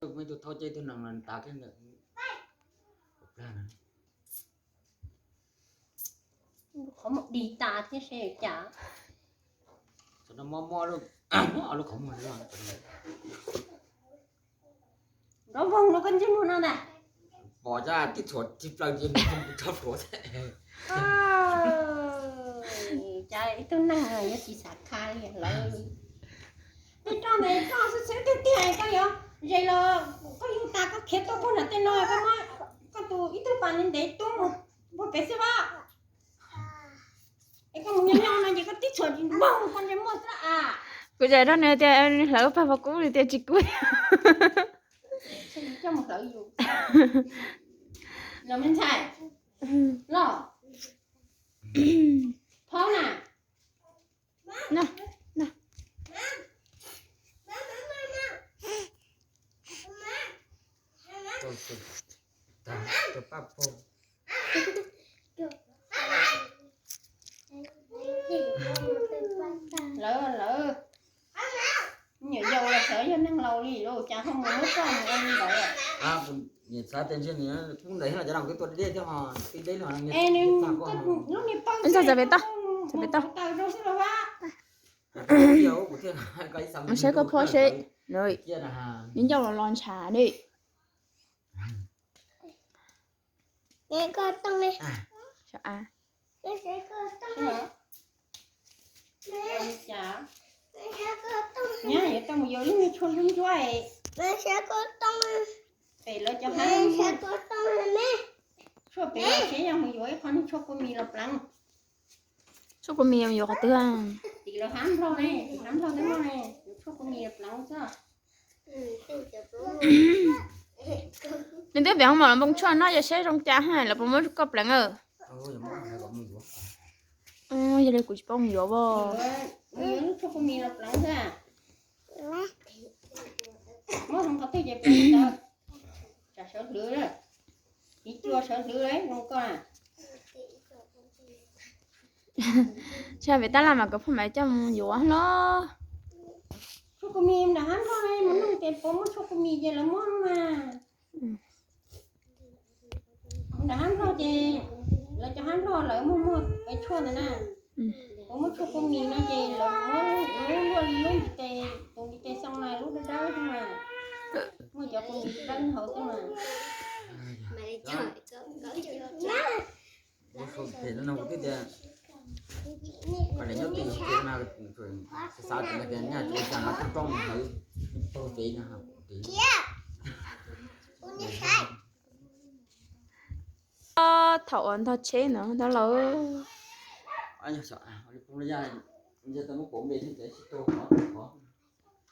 Muaj ib tug thaub coj ib tug nees los tas kiag ntawm plag na. Qhov muag dig tas thiab seb cas. Tam no mob mob lub, mob lub qhov muag loj. Nrov voog rau koj ntsej muag no ntag. Pom zaj tib txhuam tib plaws ces nws tso plhuav. Cas ib tug neeg yuav tsis xav kha li lawv. Peb roj ntawd roj xwb xwb tiag tiag, koj yuav ze los koj yug tas koj khiav tuaj puag nram tej no, koj muab koj tus ib tug pas ntev ntev tub mus puag pem xwb vas. Es koj mus nyob nyob no ces koj tib txhuam npog koj ntsej muag xwb a. Kuv tseem rau nws tias hlawv pag pog kub, nws tias tsis kub. Coj mus hlawv yus. Los me ntxhais, los, phaub na. Lawv, lawv, nyuam yaus los sawv yog neeg laus li lauj, cas ho mus muab coj mus ua li ntawd. Niam xav tias ntshe nws kub ntais thiab los cov no twb tua deb thiab ho twb deb los. Es nws, lub niag paug ntxog txawm pem toj, txawm pem toj. Mus saib koj phob seb nws ncauj los los ntshav ne. Nyab yuav tau mus yuav lub niag tshuaj ntsuab ntsuab pem lawv cov hav, tshuaj pem los seb yog mus yuav ib qho niag tshuaj kua mis los pleev. Tshuaj kua mis yuav qhov twg? Tim lawv hav nplog ne, tim hav nplog twb muaj ne, yuav tshuaj kua mis los pleev xwb. Nws twb pem hoo maum los npoo tshuaj no, yog saib zoo cas lawv puas muab koj pleev. Yog li kuv tsis paub mus yuav as. Yuav lub tshuaj kua mis los pleev xwb. Muab hoo qhov twg ces pleev ntawd. Tsam sawv hlwv, tiv cua sawv hlwv zoo koj. Tsam pem tab laj mas kom poj mam coj mus yuav los. Tshuaj kua mis nram hav nplog, mus nug tias puas muaj tshuaj kua mis ces lawv muab mas. Nram hav nplog ces lawv cov hav nplog lawv muaj muaj tshuaj ntawd na. Puas muaj tshuaj kua mis no ces lawv muab luaj li lub ntiv tes, tus ntiv tes xoo na, lub dawb dawb xwb mas. Muaj cov kua mis dawb hauv xwb mas. Ua sau phem no kuv twb tias kom lawv nyob twj ywm ces no xav tias nyaj tsis ua cas no, tub roob mus hlawv pag pem no. Thaum uas ntog tsheb no ntag lauj.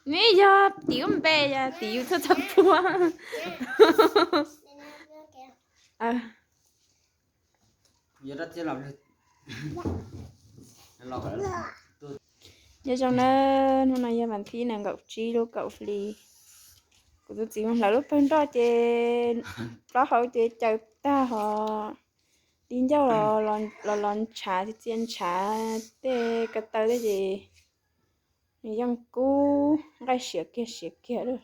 Neb yog tim ub npe, yog tim yus txhua txhua puag. Nyob zoo na, hnub no yog vas thib nees nkaum tsib lub kaum hli. Kuv tus txiv mus hlawv lub pawg nroj ces plaub hau ces caws tag ho tib ncauj los los ntshav txia ntshav tej ko taw tej ces nws yeej kub nqaij siav kiag siav kiag lawm.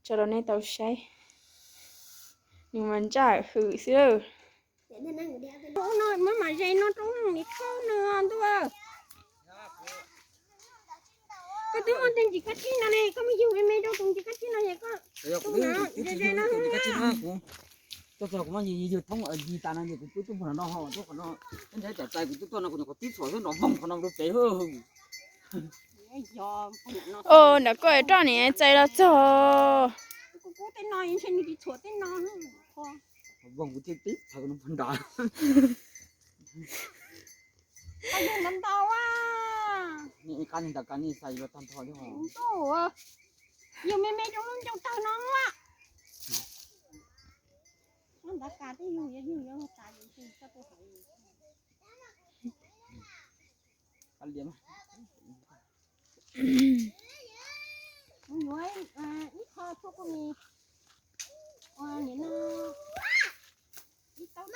Tso rau nej tau saib, nws mas ntsaj hwm xwb lawm. Muab mam ze no rau nws khaub nws ntuj. Koj twb muaj tej ntsis kab tsib no ne, koj muab yug me me rau tus ntsis kab tsib no es koj ze ze no. Tuaj txog kuv muab yig yig thoob yig tas no ces kuv pw tuaj puag no ho tuaj qhov no, nrhiav cov txais kuv twb tuaj no kuv nyuam qhuav tib txhuam xwb nrov voog qhov no rau pem. Nram koj roj niam txais los txog. Voog kuv thiaj tib txhuam no puag nrad. Qab ni ntawd ka ni xais los tag nrho li ho. Yug me me rau lub ncauj tawg no. Mus yuav ib qho tshuaj kua mis, ua nim no ib tauv.